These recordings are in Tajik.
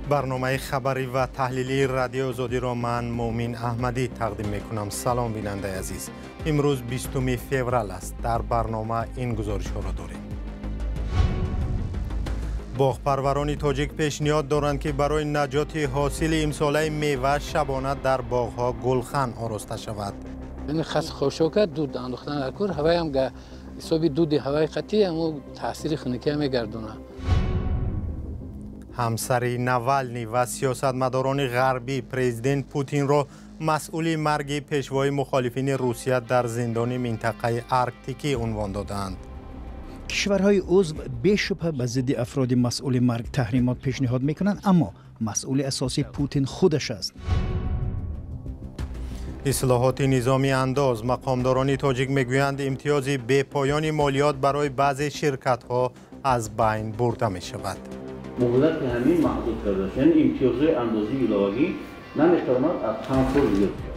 Барномаи хабарӣ ва таҳлилии Радиои Озодиро ман Муъмин Аҳмадӣ тақдим мекунам. Салом, бинандаи азиз. Имрӯз 20 феврал аст. Дар барнома ин гузоришҳоро дорем. Боғпарварони тоҷик пешниҳод доранд, ки барои наҷоти ҳосили имсолаи мева шабона дар боғҳо гулхан ороста шавад. Хас хошока дуд андохтан дар кур, ҳаваям ҳисоби дуди ҳаваи қатъӣ ҳамо таъсири хунукия мегардонад. Ҳамсари Навални ва сиёсатмадорони ғарбӣ президент Путинро масъули марги пешвои мухолифини Русия дар зиндони минтақаи Арктикӣ унвон додаанд. Кишварҳои узв бешубҳа ба зидди афроди масъули марг таҳримот пешниҳод мекунанд, аммо масъули асосӣ Путин худаш аст. Ислоҳоти низоми андоз. Мақомдорони тоҷик мегӯянд, имтиёзи бепоёни молиёт барои баъзе ширкатҳо аз байн бурда мешавад. Муҳлати ҳамин маҳдуд карда шуд, яъне имтиёзҳои андозии иловагӣ наметавонад аз 5 сол зиёд шавад.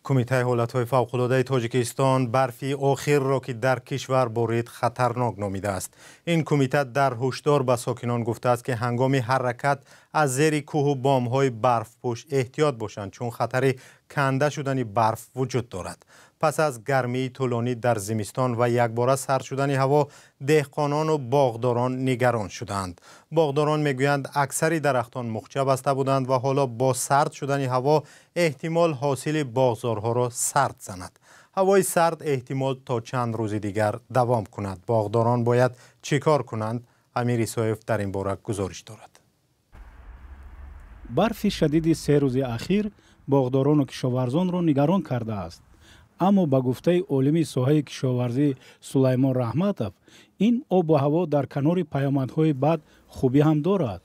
Кумитаи ҳолатҳои фавқулодаи Тоҷикистон барфи охирро, ки дар кишвар борид, хатарнок номидааст. Ин кумита дар ҳушдор ба сокинон гуфтааст, ки ҳангоми ҳаракат аз зери кӯҳу бомҳои барфпӯш эҳтиёт бошанд, чун хатари канда шудани барф вуҷуд дорад. Пас аз гармии тӯлонӣ дар зимистон ва якбора сард шудани ҳаво, деҳқонону боғдорон нигарон шуданд. Боғдорон мегӯянд, аксари дарахтон мухча баста буданд ва ҳоло бо сард шудани ҳаво эҳтимол ҳосили боғзорҳоро сард занад. Ҳавои сард эҳтимол то чанд рӯзи дигар давом кунад. Боғдорон бояд чӣ кор кунанд? Амир Исоев дар ин бора гузориш дорад. Барфи шадиди 3 рӯзи ахир боғдорону кишоварзонро нигарон кардааст. Аммо ба гуфтаи олими соҳаи кишоварзӣ Сулаймон Раҳматов, ин обу ҳаво дар канори паёмадҳои бад хубӣ ҳам дорад.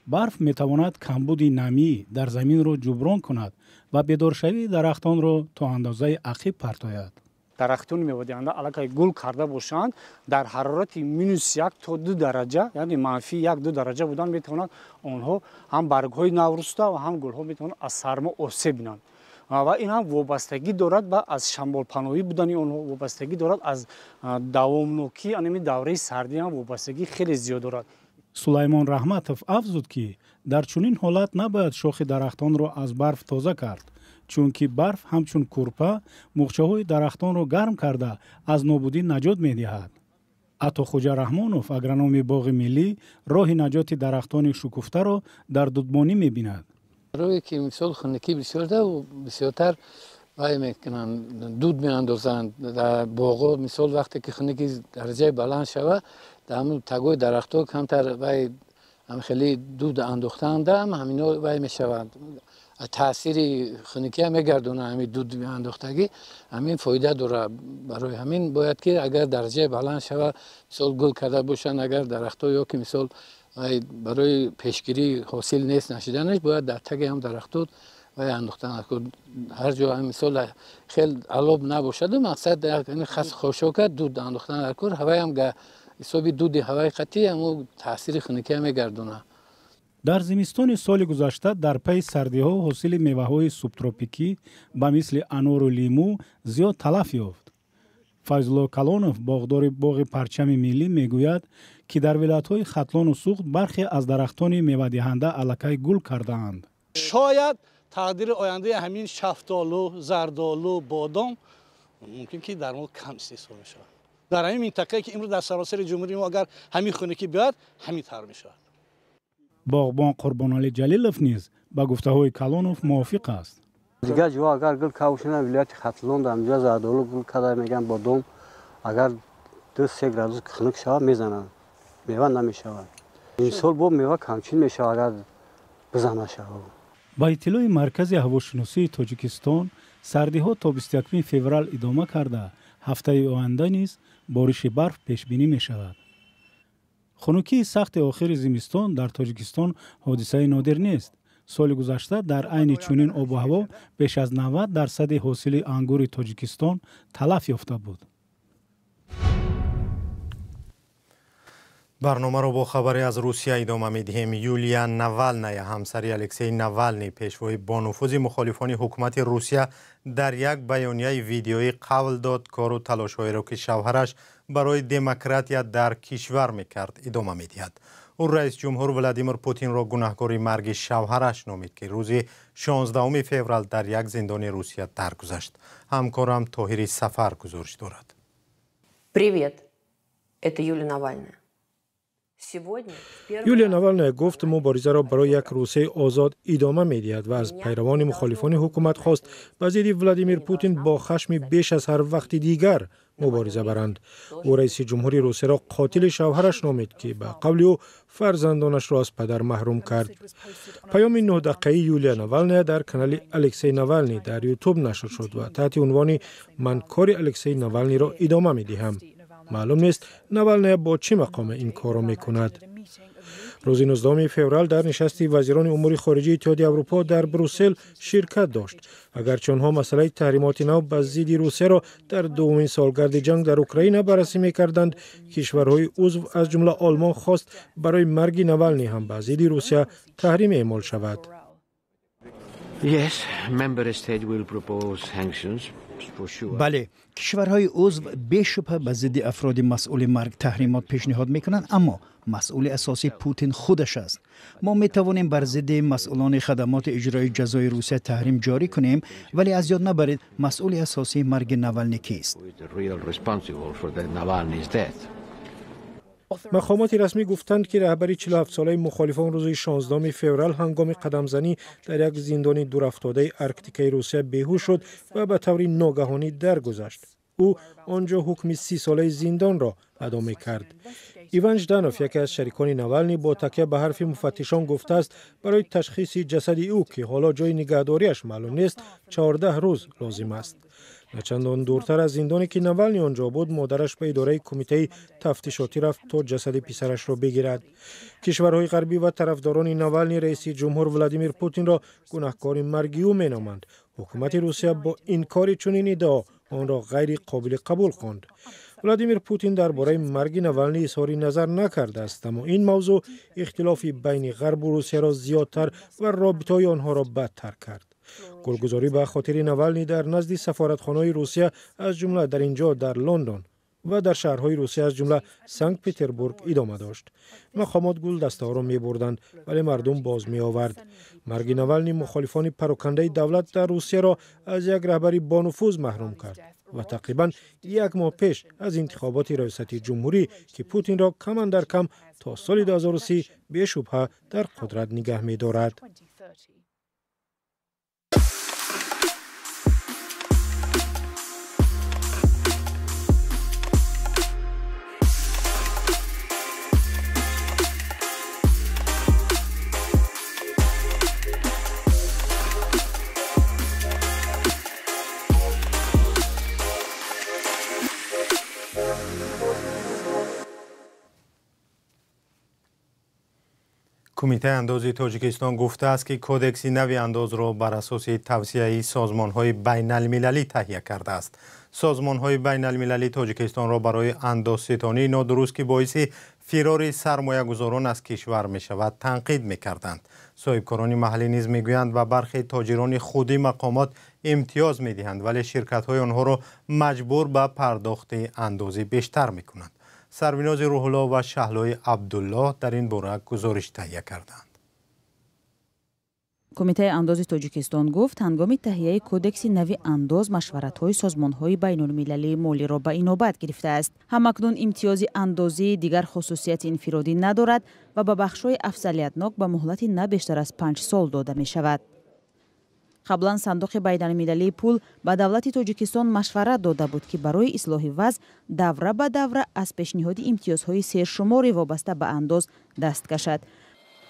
Барф метавонад камбуди намӣ дар заминро ҷуброн кунад ва бедоршавии дарахтонро то андозаи ақиб партояд. Дарахтони мевадиҳанда аллакай гул карда бошанд, дар ҳарорати -1 то 2 дараҷа, яъне -1-2 дараҷа будан метавонанд онҳо ҳам баргҳои навруста ва ҳам гулҳо метавонанд аз сармо осеб бинанд. Ва ин ҳам вобастагӣ дорад ба аз шамолпаноҳӣ будани онҳо, вобастагӣ дорад аз давомнокӣ, анами давраи сардӣ ҳам вобастагӣ хеле зиёд дорад. Сулаймон Раҳматов афзуд, ки дар чунин ҳолат набояд шохи дарахтонро аз барф тоза кард, чунки барф ҳамчун курпа муғчаҳои дарахтонро гарм карда аз нобудӣ наҷот медиҳад. Атохӯҷа Раҳмонов, агрономи боғи миллӣ, роҳи наҷоти дарахтони шукуфтаро дар дудмонӣ мебинад. Рӯе ки мисол хунукӣ бисёр бисёртар вай мекунанд, дуд меандозанд дар боғҳо. Мисол вақте ки хунукӣ дараҷаи баланд шавад, дар ҳамун тагои дарахтҳо камтар вай хеле дуд андохтаандам, ҳамино вай мешаванд. Таъсири хунукия мегардонад ҳамин дуд андохтагӣ, ҳамин фоида дорад. Барои ҳамин бояд ки агар дараҷаи баланд шавад, мисол гул карда бошанд агар дарахтҳо, ё ки мисол барои пешгирии ҳосил нест нашиданаш, бояд дар таги ҳам дарахтҳо вай андохтан. Ҳар ҷо мисол хел алоб набошаду мақсад хас хошока дуд андохтан дар кур, ҳаваям ҳисоби дуди ҳаваи қатъӣ ҳамо таъсири хунукия мегардонад. Дар зимистони соли гузашта дар пайи сардиҳо ҳосили меваҳои субтропикӣ ба мисли анору лимӯ зиёд талаф ёфт. Файзулло Калонов, боғдори боғи Парчами миллӣ, мегӯяд, ки дар вилоятҳои Хатлону Суғд бархе аз дарахтони мевадиҳанда аллакай гул кардаанд. Шояд тақдири ояндаи ҳамин шафтолу, зардолу, бодом мумкин ки дар мо кам истеҳсол мешавад. Дар ҳамин минтақае ки имрӯз дар саросари ҷумҳурии мо агар ҳамин хунукӣ биёяд, ҳамин тавр мешавад. Боғбон Қурбоналӣ Ҷалилов низ ба гуфтаҳои Калонов мувофиқ аст. Дигар ҷо агар гул кавшина, вилояти Хатлон дар ҳамҷо зардолу гул карда мегӯянд, бодом агар 2-3 градус хунук шавад мезананд, мева намешавад. Имсол бо мева камчин мешавад агар бизана шавад. Ба иттилои Маркази ҳавошиносии Тоҷикистон, сардиҳо то 21 феврал идома карда, ҳафтаи оянда низ бориши барф пешбинӣ мешавад. Хунукии сахти охири зимистон дар Тоҷикистон ҳодисаи нодир нест. Соли гузашта дар айни чунин обу ҳаво беш аз 90% ҳосили ангури Тоҷикистон талаф ёфта буд. Барномаро бо хабаре аз Русия идома медиҳем. Юлия Навалная, ҳамсари Алексей Навалний, пешвои бонуфузи мухолифони ҳукумати Русия, дар як баёнияи видеоӣ қавл дод кору талошҳоеро, ки шавҳараш барои демократия дар кишвар мекард, идома медиҳад. Ӯ раисҷумҳур Владимир Путинро гунаҳкори марги шавҳараш номид, ки рӯзи 16 феврал дар як зиндони Русия даргузашт. Ҳамкорам Тоҳири Сафар гузориш дорад. Привет, это Юлия Навальная. Юлия Навальная гуфт, муборизаро барои як Русияи озод идома медиҳад ва аз пайравони мухолифони ҳукумат хост, ба зидди Владимир Путин бо хашми беш аз ҳар вақти дигар мубориза баранд. Ӯ раиси ҷумҳури Русияро қотили шавҳараш номид, ки ба қавли ӯ фарзандонашро аз падар маҳрум кард. Паёми 9-дақиқаи Юлия Навальная дар канали Алексей Навальный дар Ютуб нашр шуд ва таҳти унвони «Ман кори Алексей Навальныйро идома медиҳам». Маълум нест, Навальная бо чӣ мақоме ин корро мекунад. Рӯзи 19 феврал дар нишасти вазирони умури хориҷии Иттиҳоди Аврупо дар Брюссел ширкат дошт. Агарчи онҳо масъалаи таҳримоти нав ба зидди Русияро дар дуввумин солгарди ҷанг дар Украина баррасӣ мекарданд, кишварҳои узв, аз ҷумла Олмон, хост барои марги Навалний ҳам ба зидди Русия таҳрим эъмол шавад. Бале, кишварҳои узв бешубҳа ба зидди афроди масъули марг таҳримот пешниҳод мекунанд, аммо масъули асосӣ Путин худаш аст. Мо метавонем бар зидди масъулони хадамоти иҷрои ҷазои Русия таҳрим ҷорӣ кунем, вале аз ёд набаред, масъули асосии марги Навални кист. Мақомоти расмӣ гуфтанд, ки раҳбари 47-солаи мухолифон рӯзи 16 феврал ҳангоми қадамзанӣ дар як зиндони дурафтодаи Арктикаи Русия беҳуш шуд ва ба таври ногаҳонӣ даргузашт. Ӯ он ҷо ҳукми 30-солаи зиндонро адо мекард. Иван Жданов, яке аз шарикони Навални, бо такя ба ҳарфи муфаттишон гуфтааст, барои ташхиси ҷасади ӯ, ки ҳоло ҷои нигаҳдориаш маълум нест, 14 рӯз лозим аст. Начандон дуртар аз зиндоне, ки Навални он ҷо буд, модараш ба идораи кумитаи тафтишотӣ рафт, то ҷасади писарашро бигирад. Кишварҳои ғарбӣ ва тарафдорони Навални раиси ҷумҳур Владимир Путинро гунаҳкори марги ӯ меноманд. Ҳукумати Русия бо инкори чунин иддао онро ғайри қобили қабул хонд. Владимир Путин дар бораи марги Навални изҳори назар накардааст, аммо ин мавзӯъ ихтилофи байни ғарбу Русияро зиёдтар ва робитаҳои онҳоро бадтар кард. Гулгузорӣ ба хотири Навални дар назди сафоратхонаҳои Русия, аз ҷумла дар ин ҷо дар Лондон ва дар шаҳрҳои Русия, аз ҷумла Санкт Петербург, идома дошт. Мақомот гулдастаҳоро мебурданд, вале мардум боз меовард. Марги Навални мухолифони парокандаи давлат дар Русияро аз як раҳбари бонуфуз маҳрум кард ва тақрибан як моҳ пеш аз интихоботи раёсати ҷумҳурӣ, ки Путинро кам андар кам то соли 2030 бешубҳа дар қудрат нигаҳ медорад. Кумитаи андози Тоҷикистон гуфтааст, ки кодекси нави андозро бар асоси тавсияи созмонҳои байналмилалӣ таҳия кардааст. Созмонҳои байналмилалӣ Тоҷикистонро барои андозситонии нодуруст, ки боиси фирори сармоягузорон аз кишвар мешавад, танқид мекарданд. Соҳибкорони маҳаллӣ низ мегӯянд, ба бархе тоҷирони худи мақомот имтиёз медиҳанд, вале ширкатҳои онҳоро маҷбур ба пардохти андози бештар мекунанд. Сарвинози Рӯҳулло ва Шаҳлои Абдуллоҳ дар ин бора гузориш таҳия карданд. Кумитаи андози Тоҷикистон гуфт, ҳангоми таҳияи кодекси нави андоз машваратҳои созмонҳои байнулмилалии молиро ба инобат гирифтааст. Ҳамакнун имтиёзи андозии дигар хусусияти инфиродӣ надорад ва ба бахшҳои афзалиятнок ба муҳлати на бештар аз 5 сол дода мешавад. Қаблан Сандуқи байналмилалии пул ба давлати Тоҷикистон машварат дода буд, ки барои ислоҳи вазъ давра ба давра аз пешниҳоди имтиёзҳои сершумори вобаста ба андоз даст кашад.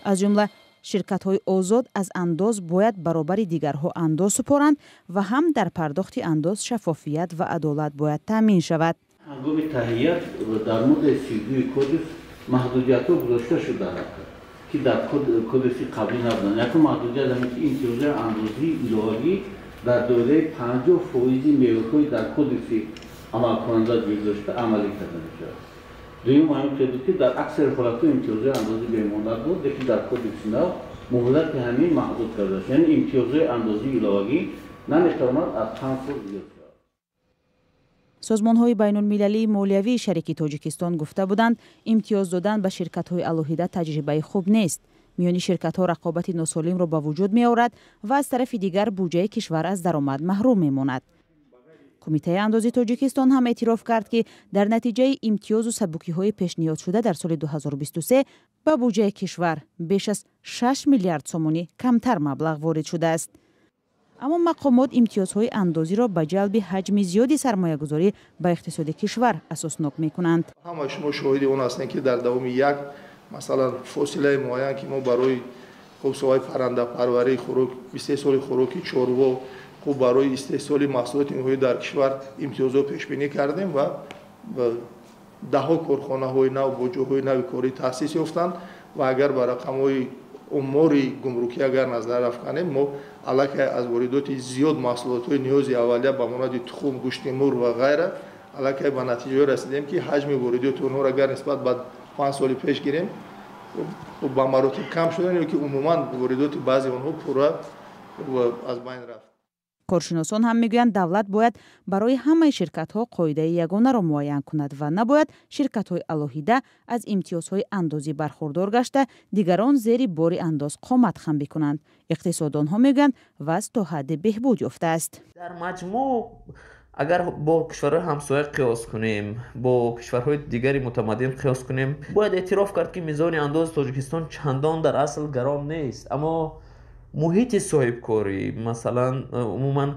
Аз ҷумла ширкатҳои озод аз андоз бояд баробари дигарҳо андоз супоранд ва ҳам дар пардохти андоз шаффофият ва адолат бояд таъмин шавад. Ҳангоми таҳия дар моддаи 32 кодекс маҳдудиятҳо гузошта шудааст, ки дар кодекси қаблӣ набуданд. Якум маҳдудият ҳамин, ки имтиёзҳои андозии иловагӣ дар доираи 50% меъёрҳои дар кодекси амалкунанда ҷой дошта амалӣ карда мешавад. Дуюм ҳамин хел буд, ки дар аксари ҳолатҳо имтиёзҳои андозӣ бемуҳлат буд, лекин дар кодекси нав муҳлати ҳамин маҳдуд карда шуд. Яъне имтиёзҳои андозии иловагӣ наметавонад аз 5 сол зиёд шавад. Созмонҳои байнулмилалии молиявии шарики Тоҷикистон гуфта буданд, имтиёз додан ба ширкатҳои алоҳида таҷрибаи хуб нест. Миёни ширкатҳо рақобати носолимро ба вуҷуд меорад ва аз тарафи дигар буҷаи кишвар аз даромад маҳрум мемонад. Кумитаи андози Тоҷикистон ҳам эътироф кард, ки дар натиҷаи имтиёзу сабукиҳои пешниҳодшуда дар соли 2023 ба буҷаи кишвар беш аз 6 миллиард сомонӣ камтар маблағ ворид шудааст. Аммо мақомот имтиёзҳои андозиро ба ҷалби ҳаҷми зиёди сармоягузорӣ ба иқтисоди кишвар асоснок мекунанд. Ҳамаи шумо шоҳиди он ҳастем, ки дар давоми як, масалан, фосилаи муайян, ки мо барои хуб соҳаи паррандапарварӣ, хӯрок, истеҳсоли хӯроки чорво, хуб барои истеҳсоли маҳсулоти ниҳоӣ дар кишвар имтиёзҳо пешбинӣ кардем ва даҳҳо корхонаҳои нав бо ҷойҳои нави корӣ таъсис ёфтанд. Ва агар ба рақамҳои умури гумрукӣ агар назар афканем, мо аллакай аз воридоти зиёд маҳсулотҳои ниёзи аввалия ба монанди тухм, гӯшти мурғ ва ғайра аллакай ба натиҷаҳое расидем, ки ҳаҷми воридоти онҳоро агар нисбат ба 5 соли пеш гирем, ба маротиб кам шудан ё ки умуман воридоти баъзе онҳо пурра аз байн рафт. Коршиносон ҳам мегӯянд, давлат бояд барои ҳамаи ширкатҳо қоидаи ягонаро муайян кунад ва набояд ширкатҳои алоҳида аз имтиёзҳои андозӣ бархурдор гашта, дигарон зери бори андоз қомат хам бикунанд. Иқтисоддонҳо мегӯянд, вазъ то ҳадде беҳбуд ёфтааст. Дар маҷмӯъ агар бо кишварҳои ҳамсоя қиёс кунем, бо кишварҳои дигари мутамаддин қиёс кунем, бояд эътироф кард, ки мизони андози Тоҷикистон чандон дар асл гарон нест, аммо муҳити соҳибкорӣ, масалан, умуман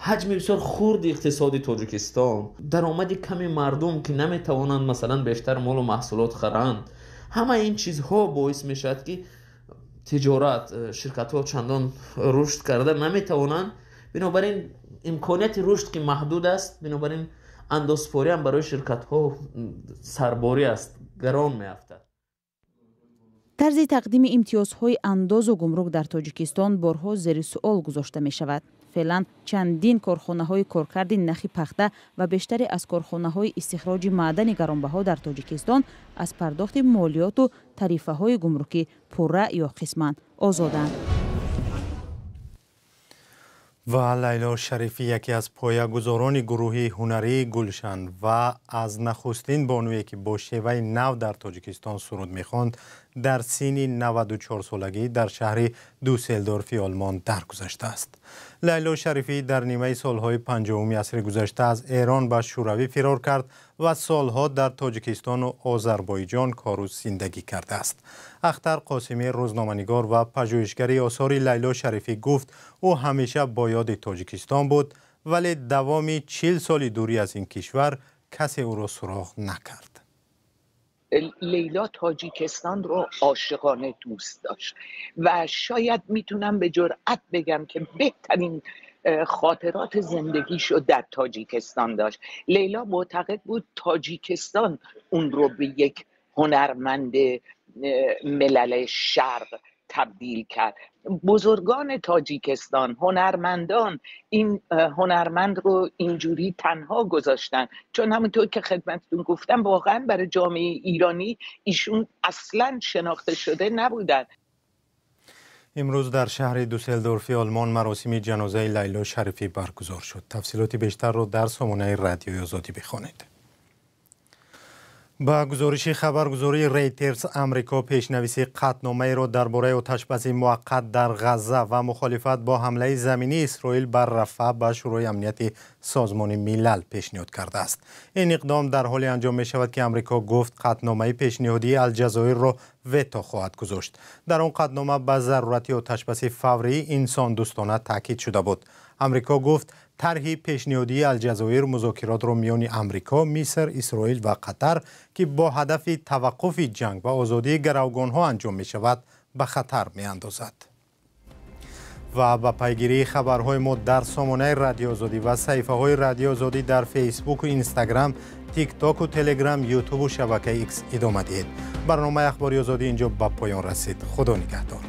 ҳаҷми бисёр хурди иқтисоди Тоҷикистон, даромади ками мардум, ки наметавонанд, масалан, бештар молу маҳсулот харанд, ҳамаи ин чизҳо боис мешавад, ки тиҷорат, ширкатҳо чандон рушд карда наметавонанд. Бинобар ин имконияти рушд ки маҳдуд аст, бинобар ин андозпорӣ ҳам барои ширкатҳо сарборӣ аст, гарон меафтад. Тарзи тақдими имтиёзҳои андозу гумрук дар Тоҷикистон борҳо зери суол гузошта мешавад. Феълан чандин корхонаҳои коркарди нахи пахта ва бештаре аз корхонаҳои истихроҷи маъдани гаронбаҳо дар Тоҷикистон аз пардохти молиёту тарифаҳои гумрукӣ пурра ё қисман озоданд. Ва Лайло Шарифӣ, яке аз поягузорони гурӯҳи ҳунарии Гулшан ва аз нахустин бонуе, ки бо шеваи нав дар Тоҷикистон суруд мехонд, дар синни 94 солагӣ дар шаҳри Дюсселдорфи Олмон даргузаштааст. Лайло Шарифӣ дар нимаи солҳои 50-уми асри гузашта аз Эрон ба Шӯравӣ фирор кард ва солҳо дар Тоҷикистону Озарбойҷон кору зиндагӣ кардааст. Ахтар Қосимӣ, рӯзноманигор ва пажӯҳишгари осори Лайло Шарифӣ, гуфт, ӯ ҳамеша бо ёди Тоҷикистон буд, вале давоми 40 соли дурӣ аз ин кишвар касе ӯро суроғ накард. لیلا تاجیکستان رو عاشقانه دوست داشت و شاید میتونم به جرأت بگم که بهترین خاطرات زندگیشو در تاجیکستان داشت. لیلا معتقد بود تاجیکستان اون رو به یک هنرمند ملل شرق تبدیل کرد. بزرگان تاجیکستان، هنرمندان، این هنرمند رو اینجوری تنها گذاشتن، چون همونطور که خدمتتون گفتم، واقعا برای جامعه ایرانی ایشون اصلا شناخته شده نبودن. Имрӯз дар шаҳри Дюсселдорфи Олмон маросими ҷанозаи Лайло Шарифӣ баргузор шуд. Тафсилоти бештарро дар сомонаи Радиои Озодӣ бихонед. Ба гузориши хабаргузории Рейтерс, Амрико пешнависи қатъномаеро дар бораи оташбаси муваққат дар Ғазза ва мухолифат бо ҳамлаи заминии Исроил бар Рафаъ ба Шӯрои Амнияти Созмони Милал пешниҳод кардааст. Ин иқдом дар ҳоле анҷом мешавад, ки Амрико гуфт, қатъномаи пешниҳодии Алҷазоирро вето хоҳад гузошт. Дар он қатънома ба зарурати оташбаси фаврии инсондӯстона таъкид шуда буд. Амрико гуфт, тарҳи пешниҳодии Алҷазоир музокиротро миёни Амрико, Миср, Исроил ва Қатар, ки бо ҳадафи таваққуфи ҷанг ва озодии гаравгонҳо анҷом мешавад, ба хатар меандозад. Ва ба пайгирии хабарҳои мо дар сомонаи Радиоозодӣ ва саҳифаҳои Радиоозодӣ дар Фейсбуку Инстаграм, Тиктоку Телеграм, Ютубу шабакаи Икс идома диҳед. Барномаи Ахбори Озодӣ инҷо ба поён расид. Худо нигаҳдор.